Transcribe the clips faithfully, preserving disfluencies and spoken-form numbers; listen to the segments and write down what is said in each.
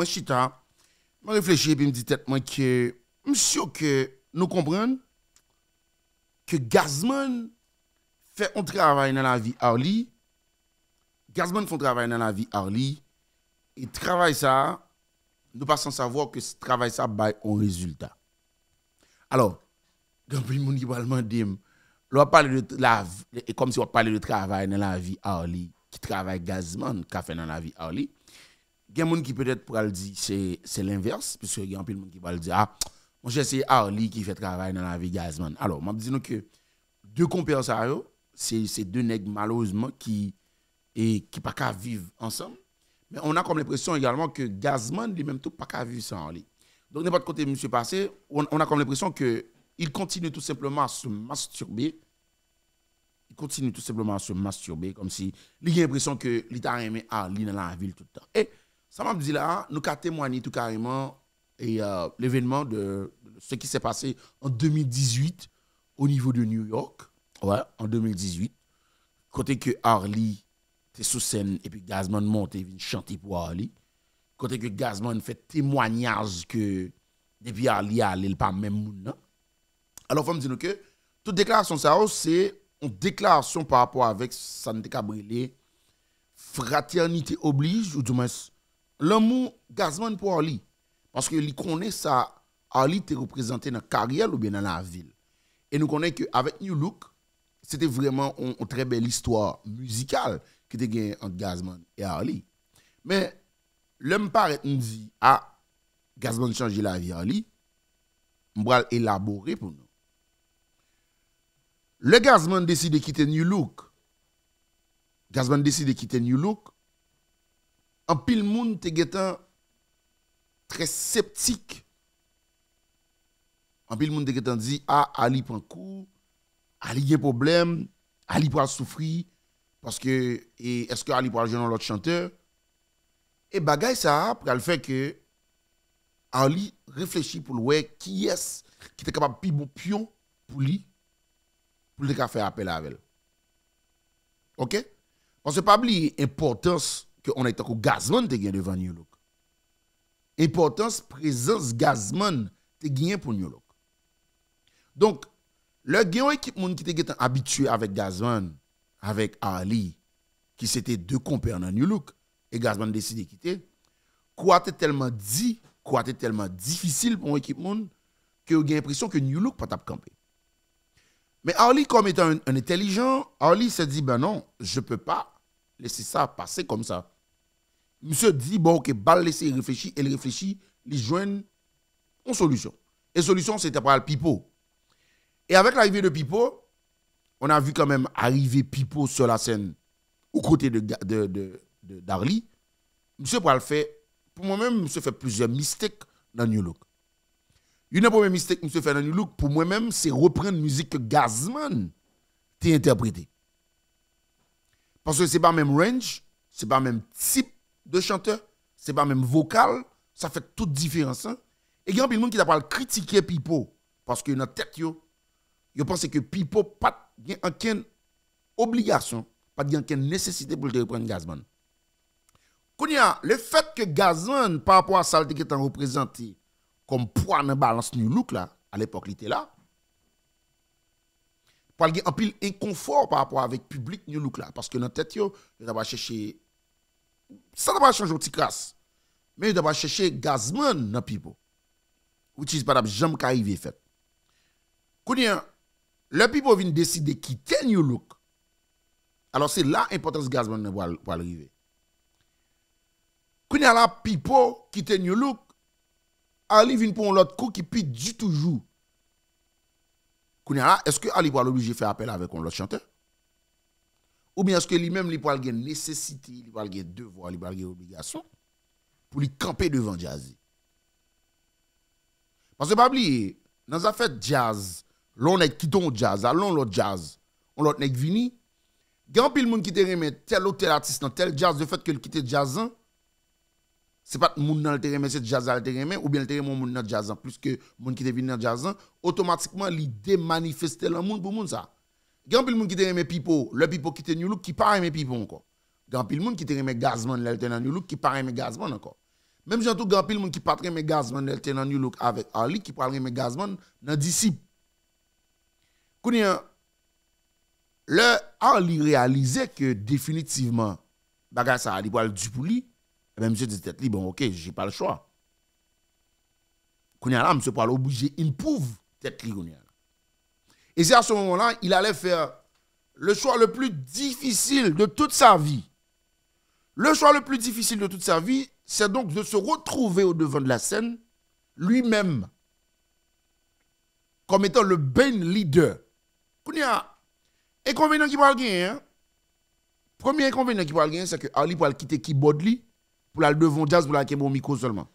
mwen chita, mwen reflechi epi m di tèt mwen ke m si ke nou konprann ke Gazman fè yon travay nan lavi Arly. Gazman fè yon travay nan lavi Arly. E travay sa, nou pa san savwa ke travay sa bay yon rezilta. Alò, gen anpil moun ki pral mande m, lè w ap pale de lavi, e kòmsi w ap pale de travay nan lavi Arly, ki travay Gazman ka fè nan lavi Arly. Gen moun ki petèt pral di se se lenvès, piske gen anpil moun ki pral di, a, monchè, se Arly ki fè travay nan lavi Gazman. Alò, m ap di nou ke de konpè sa yo, se se de nèg malerezman ki e ki pa ka viv ansanm. Men on a comme l'impression également que Gazman li menm tou pa ka viv san Arly. Donk nenpòt kote misye pase, on, on a comme l'impression que il continue tout simplement à se masturber. Il continue tout simplement à se masturber, kòmsi li gen enpresyon ke li ta renmen Arly nan lavi l tout tan. E sa m ap di la a, nou ka temwanye tou kareman e, euh, l'événement de, de ce qui s'est passé en deux mille dix-huit au niveau de New York. Ouais, en deux mille dix-huit. Kote ke Arly te sou sèn epi Gazman monte vin chante pou Arly. Kote ke Gazman fè temwanyaj ke depi Arly ale, l pa menm moun nan. Alò, fò m di nou ke tout deklarasyon sa yo, se yon deklarasyon pa rapò avèk sa n te kab rele fraternité oblige, ou dimwens lanmou Gazman pou Arly. Paske li konnen sa Arly te reprezante nan karyè l oubyen nan lavi l. E nou konnen ke avèk New Look, se te vrèman yon, yon trè bèl istwa mizikal ki te gen ant Gazman e Arly. Men, lè m parèt, m di, a, Gazman chanje lavi Arly, m pral elabore pou nou. Lè Gazman deside kite New Look, Gazman deside kite New Look, anpil moun te gentan trè septik. Anpil moun te gentan di, a, Arly pran kou, Arly gen pwoblèm, Arly pral soufri, paske, e, èske Arly pral jwenn yon lòt chantè? E bagay sa a pral fè ke Arly reflechi pou l wè kiyès ki te kapab pi bon pyon pou li, pou l te ka fè apèl avè l. Oke? Paske pa bliye enpòtans ke yon nèg tankou Gazman te gen devan New Look. Enpòtans prezans Gazman te genyen pou New Look. Donk, lè gen yon ekip moun ki te gentan abitye avèk Gazman, avèk Arly, ki se te de konpè nan New Look, e Gazman deside kite, kou a te tèlman di, kou a te tèlman difisil pou yon ekip moun, ke yo gen enpresyon ke New Look pa t ap kanpe. Men Arly, comme étant un, un intelligent, Arly se di, ben non, je peux pas laisser ça passer comme ça. Misye di, bon, oke, ba l lese reflechi, e l reflechi, li jwenn yon solisyon. E solisyon, se te pral Pipo. E avèk larive de Pipo, on a vu quand même arriver Pipo sur la scène aux côtés de, de, de, de, d'Arly. Misye pral fè, pou mwen menm, misye fè plizyè mistake nan New Look. Youn nan premye mistake misye fè nan New Look, pou mwen menm, se reprann mizik ke Gazman te entèprete. Paske se pa menm range, se pa menm tip de chantè, se pa menm vokal, sa fè tout diferans lan. E gen anpil moun ki ta pral kritike Pipo, paske nan tèt yo, yo panse ke Pipo pa t gen ankenn obligasyon, pa t gen ankenn nesesite pou l te reprann Gazman. Kounye a, lefèt ke Gazman, pa rapò a sa l te gentan reprezante kòm pwa nan balans New Look la, alepòk li te la, pral gen anpil enkonfò pa rapò avèk piblik New Look la, paske nan tèt yo, yo ta pral chèche, sa ta pral chanje yon ti kras, men yo ta pral chèche Gazman nan Pipo. Which is pa t ap janm ka rive fèt. Kounye a, lè Pipo vin deside kite New Look, alò se la enpòtans Gazman nan pral, pral rive. Kounye a la, Pipo kite New Look, Arly vin pran yon lòt kou ki pi di toujou. Kounye a la, èske Arly pral oblije fè apèl avèk yon lòt chantè? Oubyen èske li menm li pral gen nesesite, li pral gen devwa, li pral gen obligasyon pou li kanpe devan djaz li? Paske pa bliye, nan zafè djaz, lè yon nèg kite yon djaz, al nan yon lòt djaz, yon lòt nèg vini, gen anpil moun ki te renmen tèl ou tèl atis nan tèl djaz, lefèt ke l kite djaz lan, se pa t moun nan l te renmen, se djaz la l te renmen, oubyen l te renmen yon moun nan djaz lan plis ke moun ki te vin nan djaz lan, otomatikman li demanifeste lanmou l pou moun sa. Gen anpil moun ki te renmen Pipo, lè Pipo kite New Look, ki pa renmen Pipo ankò. Gen anpil moun ki te renmen Gazman lè l te nan New Look, ki pa renmen Gazman ankò. Menm jan tou, gen anpil moun ki pa t renmen Gazman lè l te nan New Look avèk Arly, ki pral renmen Gazman nan Disip. Kounye a, lè Arly reyalize ke definitivman bagay sa a li pral di pou li, ebyen, misye di tèt li, bon, ok, j'ai pas le choix. Kounye a la, misye pral oblije improve tèt li kounye a la. Et c'est à ce moment-là, il allait faire le choix le plus difficile de toute sa vie. Le choix le plus difficile de toute sa vie, c'est donc de se retrouver au devant de la scène, lui-même, comme étant le band leader. Kounye a, enkonvenyan ki pral genyen, premye enkonvenyan ki pral genyen, se ke Arly pral kite keyboard li pou l al devan djaz, pou l al kenbe yon mikwo sèlman.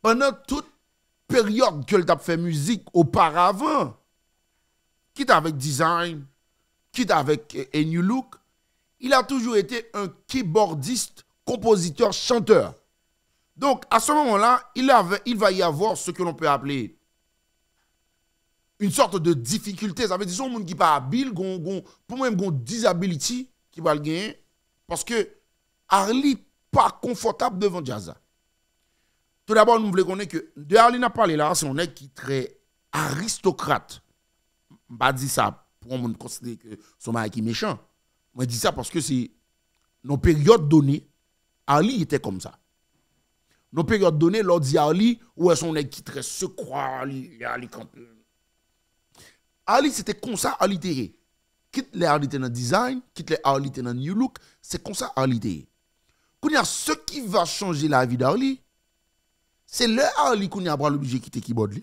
Pandan tout peryòd ke l t ap fè mizik oparavan, kit avèk Design, kit avèk eh, eh, New Look, il a toujours été un keyboardiste, compositeur, chanteur. Donc, à ce moment-là, il avait, il va y avoir ce que l'on peut appeler une sorte de difficulté. Sa vle di, se yon moun ki pa abil, gon, gon, pou mwen, gon disability ki pral genyen, paske Arly pa konfòtab devan djaz la. Tout dabò, nou vle konnen ke de Arly n ap pale la, se yon nèg ki trè aristokrat. M pa di sa pou yon moun konsidere ke se yon bagay ki mechan. Mwen di sa paske se, nan peryòd done, Arly était comme ça. Nan peryòd done, lè w di Arly, ou wè se yon nèg ki trè sekwa, li, li, li kanpe. Arly, se te konsa Arly te ye. Kit lè Arly te nan Design, kit lè Arly te nan New Look, se konsa Arly te ye. Kounye a, ce qui va changer la vie d'Arly, se lè Arly kounye a pral oblije kite keyboard li.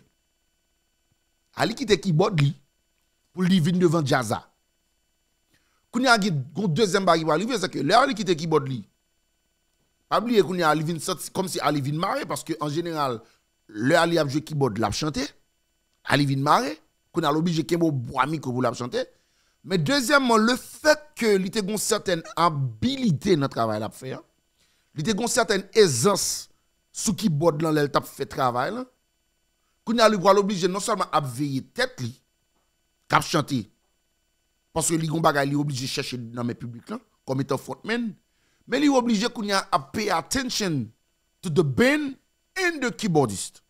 Arly kite keyboard li pou li vin devan djaz la. Kounye a, gen yon dezyèm bagay ki pral rive, se ke lè Arly kite keyboard li, pa bliye kounye a, li vin santi kòmsi Arly vin mare, paske an jeneral, lè Arly ap jwe keyboard, l ap chante, Arly vin mare, kounye a, l oblije kenbe yon bwa mikwo pou l ap chante. Men dezyèmman, le fèt ke li te gon sètèn abilite nan travay l ap fè a, li te gon sètèn ezans sou keyboard lan lè l t ap fè travay lan, kounye a, li pral oblije non sèlman ap veye tèt li, k ap chante, paske li gon bagay li oblije chèche nan men piblik lan, kòm etan frontman, men li oblije kounye a ap pay attention to the band and the keyboardist.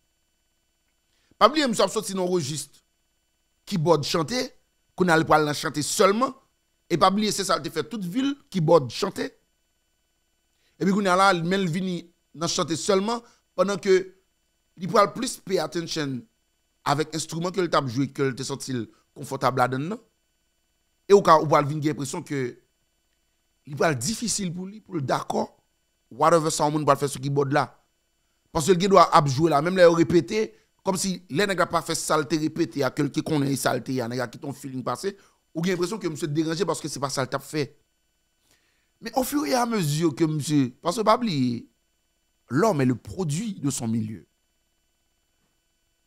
Pa bliye, misye ap soti nan rejis keyboard chante, kounye a li pral nan chante sèlman, e pa bliye se sa l te fè tout vi l, keyboard chante. Epi kounye a la, men l vini nan chante sèlman, pandan ke li pral plis pay attention avèk enstriman ke l t ap jwe, ke l te santi l konfòtab ladan l nan. E ou ka, ou pral vin gen enpresyon ke li pral difisil pou li, pou l dakò, whatever sa yon moun pral fè sou keyboard la. Paske l gen dwa ap jwe la, menm lè yo repete, kòmsi lè nèg la pa fè sa l te repete a, ke l te konnen e sa l te ye a, nèg la kite yon feeling pase, ou gen enpresyon ke misye deranje paske se pa sa l t ap fè. Men au fur et à mesure ke misye, paske pa bliye, l'homme est le produit de son milieu.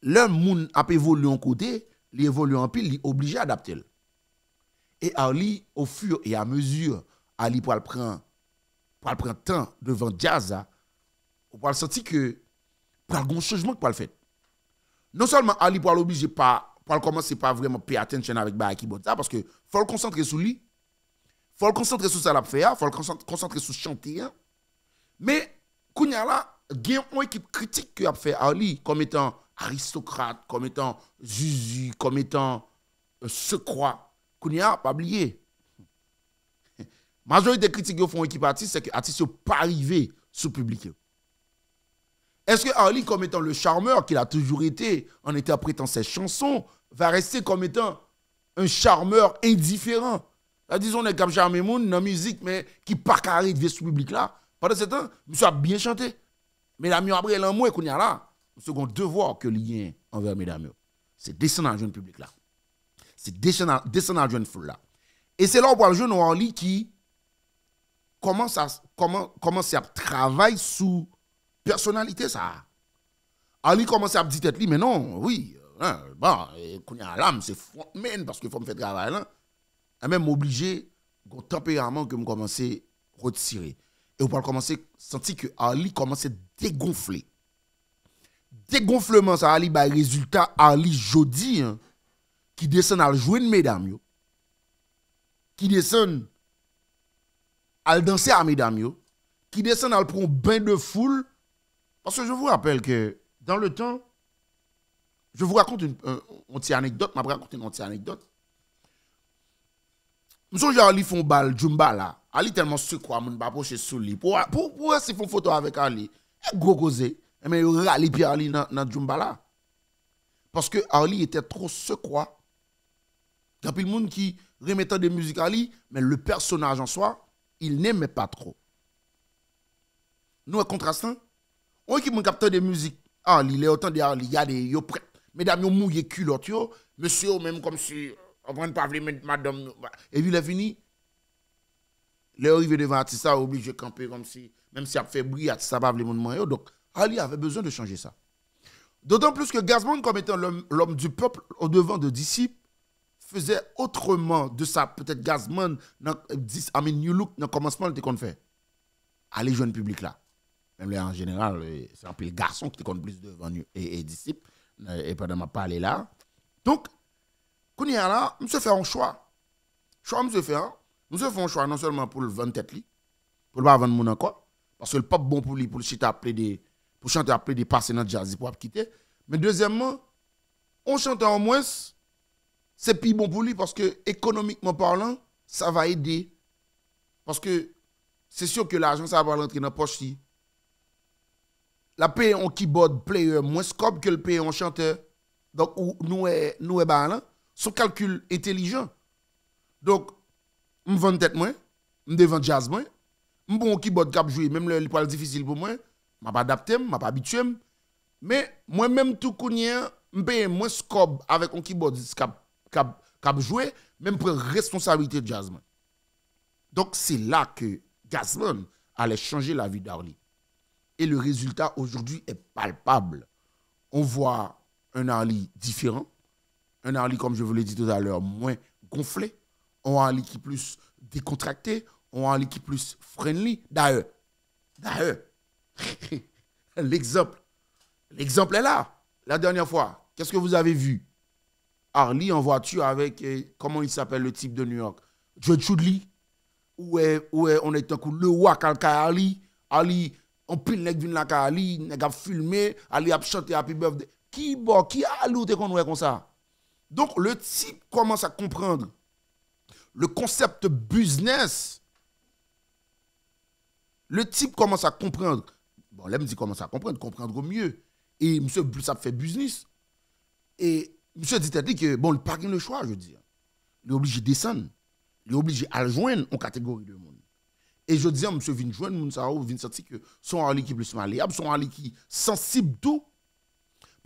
Lè moun ap evolye yon kote, li evolye anpil, li oblije adapte l. E Arly, au fur et à mesure, Arly pral pran, pral pran tan devan djaz la, ou pral santi ke pral gon chanjman ki pral fèt. Non sèlman Arly pral oblije pa, pral kòmanse pa vrèman pay attention avèk bagay keyboard sa, paske fò l konsantre sou li, fò l konsantre sou sa l ap fè a, fò l konsantre sou chante a. Men, kounye a la, gen yon ekip kritik ke y ap fè Arly kòm etan aristokrat, kòm etan zuzu, kòm etan euh, sekwa. Kounye a, pa bliye, majorite kritik yo fè yon ekip atis, se ke atis yo pa rive sou piblik yo. Est-ce que Arly, comme étant le charmeur qu'il a toujours été en interprétant ses chansons, va rester comme étant un charmeur indifférent? Sa di se yon nèg k ap chame moun nan mizik, men ki pa ka rive sou piblik la. Pandan se tan, misye ap byen chante. Medam yo ap rele anmwe kounye a la. Misye gon devwa ke li genyen anvè medam yo. Se desann al jwenn piblik la. Se desann al, desann al jwenn foul la. E se la w pral jwenn yon Arly ki kòmanse a, kòman, kòmanse ap travay sou pèsonalite sa a. Arly kòmanse ap di tèt li, men non, wi, hein, bon, e, kounye a la, m se frontman, paske fò m fè travay lan. Enben, m oblije gon tanperaman ke m kòmanse retire. E ou pral kòmanse santi ke Arly kòmanse degonfle. Degonfleman sa a, li bay rezilta Arly jodi a, ki desann al jwenn medam yo, ki desann al danse a medam yo, ki desann al pran yon ben de foul, Parce que je vous rappelle que dans le temps, je vous raconte une, un, un petit anecdote, m'a raconté une petite anecdote. M sonje Arly fè yon bal Djoumbala. Arly tèlman sekwa, moun pa pwoche sou li. Pou, pou, pou wè si fè yon foto avèk Arly. E gwo koze. Enben, yo rale pye Arly nan, nan Djoumbala. Parce que Arly était trop sekwa. Gen anpil moun ki renmen tande mizik Arly, men le personnage en soi, il n'aimait pas trop. Nou wè kontras lan? On ekip moun k ap tande mizik Arly, lè yo tande Arly, gade yo prèt. Medam yo mouye kilòt yo, mesye yo menm kòmsi, konprann, pa vle met madanm yo. Epi lè fini, lè yo rive devan atis la, yo oblije kanpe kòmsi, menm si y ap fè bri, atis la pa vle moun manyen yo. Donk, Arly avait besoin de changer ça. D'autant plus que Gazzman, comme étant l'homme, l'homme du peuple au devant de Disip, faisait autrement de ça. Peut-être Gazzman, nan, dis, I mean, New Look, nan kòmansman, li te konn fè. Ale jwenn piblik la. Menm lè an jeneral, e, se anpil gason ki te konn plis devan New, e, e Disip, e, e pandan m ap pale la. Donk, kounye a la, misye fè yon chwa. Chwa misye fè an, misye fè yon chwa non sèlman pou l vann tèt li, pou l pa vann moun ankò, paske l p ap bon pou li pou l chita ap plede, pou chantè ap plede pase nan djaz li pou ap kite. Men dezyèmman, yon chantè anmwens, se pi bon pou li paske ekonomikman palan, sa va ede. Paske se si ke lajan sa va rantre nan pòch li. L ap peye yon keyboard player mwens kòb ke l peye yon chantè. Donk, ou, nou wè, nou wè bagay lan. Se yon kalkil entelijan. Donk, m vann tèt mwen, m devan djaz mwen, m pran yon keyboard k ap jwe, menm lè li pral difisil pou mwen, m ap adapte m, m ap abitye m. Men, mwen menm tou kounye a, m peye mwens kòb avèk yon keyboardist k ap, k ap, k ap jwe, men m pran responsablite djaz mwen. Donc, c'est là que Gazzman allait changer la vie d'Arly. Et le résultat aujourd'hui est palpable. On voit un Arly différent, un Arly, comme je vous l'ai dit tout à l'heure, moins gonflé, un Arly qui est plus décontracté, un Arly qui est plus friendly. D'ailleurs, d'ailleurs, l'exemple, l'exemple est là. La dernière fois, qu'est-ce que vous avez vu? Arly en voiture avec, euh, comment il s'appelle le type de New York? Judge Chudley. Ou wè, ou wè, on est tankou Lewa k al kay Arly. Arly, anpil nèg vin lakay Arly, nèg ap filme, Arly ap chante Happy Birthday. Ki bò, ki Arly ou te konn wè konsa? Donc, le type commence à comprendre le concept business. Le type commence à comprendre. Bon, lè m di commence à comprendre, comprendre mieux. E misye plis ap fè biznis. E misye di tèt li ke, bon, li pa gen le chwa, jodi a. Li oblije desann. Li oblije al jwenn yon kategori de moun. E jodi a, misye vin jwenn moun sa yo, vin santi ke se yon Arly ki plis maleyab, se yon Arly ki sansib tou.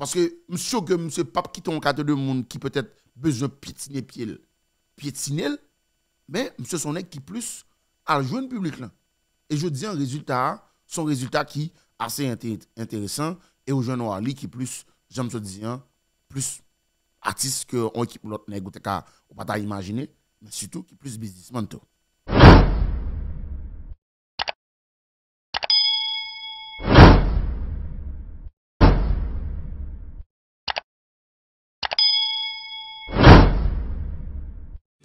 Paske m si ke misye p ap kite yon kategori de moun ki petèt bezwen pyetine pye l, pyetine l, men misye se yon nèg ki plis al jwenn piblik lan. E jodi a, rezilta a, se yon rezilta ki ase ente-, enteresan, e ou jwenn yon Arly ki plis, jan m sot di an, plis atis ke yon ekip lòt nèg ou te ka, ou pa ta imajine, men sitou ki plis biznismann tou.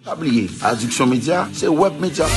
Pa bliye, Addiction Media, se web media.